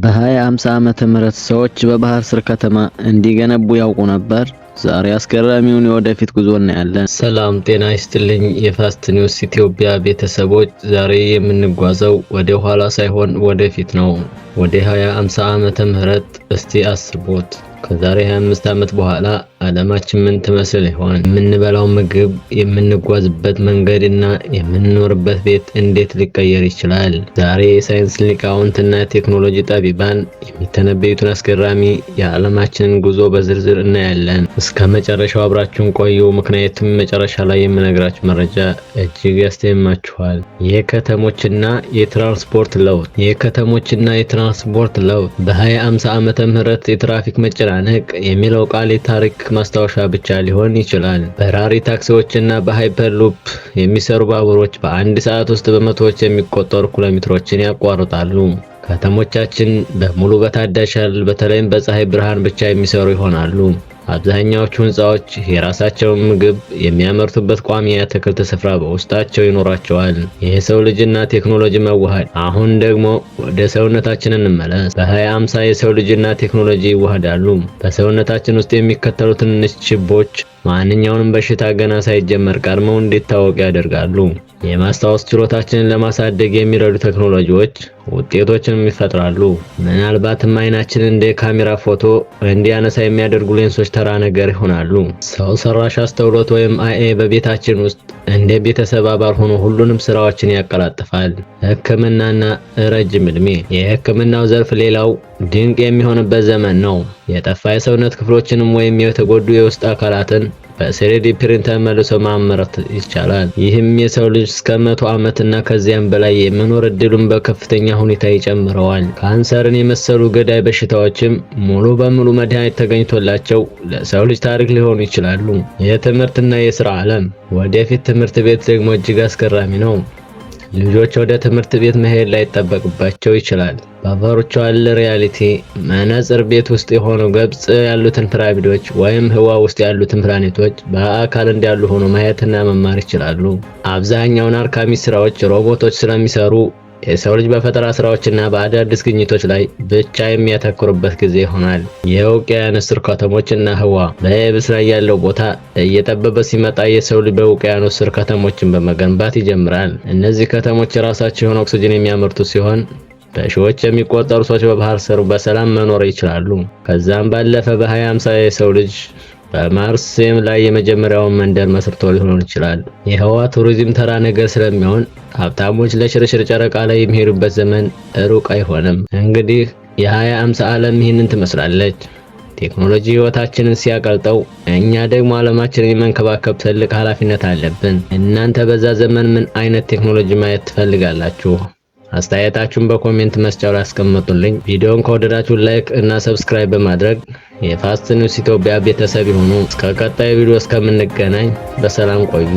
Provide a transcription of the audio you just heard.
በ2050 ዓመተ ምህረት ሰዎች በባህር ስር ከተማ እንዲገነቡ ያውቁ ነበር? ዛሬ አስገራሚውን የወደፊት ጉዞ እናያለን። ሰላም ጤና ይስጥልኝ የፋስት ኒውስ ኢትዮጵያ ቤተሰቦች፣ ዛሬ የምንጓዘው ወደ ኋላ ሳይሆን ወደፊት ነው። ወደ 2050 ዓመተ ምህረት። እስቲ አስቡት፣ ከዛሬ 25 ዓመት በኋላ ዓለማችን ምን ትመስል ይሆን? የምንበላው ምግብ፣ የምንጓዝበት መንገድ እና የምንኖርበት ቤት እንዴት ሊቀየር ይችላል? ዛሬ የሳይንስ ሊቃውንት እና የቴክኖሎጂ ጠቢባን የሚተነበዩትን አስገራሚ የዓለማችንን ጉዞ በዝርዝር እናያለን። እስከ መጨረሻው አብራችሁን ቆዩ፣ ምክንያቱም መጨረሻ ላይ የምነግራችሁ መረጃ እጅግ ያስደምማችኋል። የከተሞችና የትራንስፖርት ለውጥ። የከተሞችና የትራንስፖርት ለውጥ። በ2050 ዓመተ ምህረት የትራፊክ መጨናነቅ የሚለው ቃል የታሪክ ማስታወሻ ብቻ ሊሆን ይችላል። በራሪ ታክሲዎችና በ hyperloop የሚሰሩ ባቡሮች በአንድ ሰዓት ውስጥ በመቶዎች የሚቆጠሩ ኪሎሜትሮችን ያቋርጣሉ። ከተሞቻችን በሙሉ በታዳሽ ኃይል፣ በተለይም በፀሐይ ብርሃን ብቻ የሚሰሩ ይሆናሉ። አብዛኛዎቹ ህንፃዎች የራሳቸውን ምግብ የሚያመርቱበት ቋሚ የአትክልት ስፍራ በውስጣቸው ይኖራቸዋል። የሰው ልጅና ቴክኖሎጂ መዋሃድ። አሁን ደግሞ ወደ ሰውነታችን እንመለስ። በ2050 የሰው ልጅና ቴክኖሎጂ ይዋሃዳሉ። በሰውነታችን ውስጥ የሚተከሉ ትንንሽ ቺፖች ማንኛውንም በሽታ ገና ሳይጀመር ቀድመው እንዲታወቅ ያደርጋሉ። የማስታወስ ችሎታችንን ለማሳደግ የሚረዱ ቴክኖሎጂዎች ውጤቶችንም ይፈጥራሉ። ምናልባትም አይናችንን እንደ ካሜራ ፎቶ እንዲያነሳ የሚያደርጉ ሌንሶች ተራ ነገር ይሆናሉ። ሰው ሰራሽ አስተውሎት ወይም AI በቤታችን ውስጥ እንደ ቤተሰብ አባል ሆኖ ሁሉንም ስራዎችን ያቀላጥፋል። ሕክምናና ረጅም ዕድሜ። የሕክምናው ዘርፍ ሌላው ድንቅ የሚሆንበት ዘመን ነው። የጠፋ የሰውነት ክፍሎችንም ወይም የተጎዱ የውስጥ አካላትን በ 3D printer መልሶ ማምረት ይቻላል። ይህም የሰው ልጅ እስከ 100 ዓመት እና ከዚያም በላይ የመኖር እድሉን በከፍተኛ ሁኔታ ይጨምረዋል። ካንሰርን የመሰሉ ገዳይ በሽታዎችም ሙሉ በሙሉ መድኃኒት ተገኝቶላቸው ለሰው ልጅ ታሪክ ሊሆኑ ይችላሉ። የትምህርትና የስራ ዓለም። ወደፊት ትምህርት ቤት ደግሞ እጅግ አስገራሚ ነው። ልጆች ወደ ትምህርት ቤት መሄድ ላይጠበቅባቸው ይችላል። በ virtual reality መነጽር ቤት ውስጥ ሆነው ግብጽ ያሉትን ፒራሚዶች ወይም ህዋ ውስጥ ያሉትን ፕላኔቶች በአካል እንዳሉ ሆኖ ማየትና መማር ይችላሉ። አብዛኛውን አድካሚ ስራዎች ሮቦቶች ስለሚሰሩ የሰው ልጅ በፈጠራ ስራዎችና በአዳዲስ ግኝቶች ላይ ብቻ የሚያተኩርበት ጊዜ ይሆናል። የውቅያኖስ ስር ከተሞች እና ህዋ። በየብስ ላይ ያለው ቦታ እየጠበበ ሲመጣ የሰው ልጅ በውቅያኖስ ስር ከተሞችን በመገንባት ይጀምራል። እነዚህ ከተሞች የራሳቸው የሆነ ኦክስጅን የሚያመርቱ ሲሆን በሺዎች የሚቆጠሩ ሰዎች በባህር ስር በሰላም መኖር ይችላሉ። ከዛም ባለፈ በ2050 የሰው ልጅ በማርስ ላይ የመጀመሪያውን መንደር መስርቶ ሊሆን ይችላል። የህዋ ቱሪዝም ተራ ነገር ስለሚሆን ሀብታሞች ለሽርሽር ጨረቃ ላይ የሚሄዱበት ዘመን ሩቅ አይሆንም። እንግዲህ የ2050 ዓለም ይህንን ትመስላለች። ቴክኖሎጂ ህይወታችንን ሲያቀልጠው፣ እኛ ደግሞ ዓለማችንን የመንከባከብ ትልቅ ኃላፊነት አለብን። እናንተ በዛ ዘመን ምን አይነት ቴክኖሎጂ ማየት ትፈልጋላችሁ? አስተያየታችሁን በ comment መስጫው ላይ አስቀምጡልኝ። ቪዲዮውን ከወደዳችሁ like እና subscribe በማድረግ የፋስት ኒውስ ኢትዮጵያ ቤተሰብ ይሁኑ። እስከ ቀጣይ ቪዲዮ እስከምንገናኝ በሰላም ቆዩ።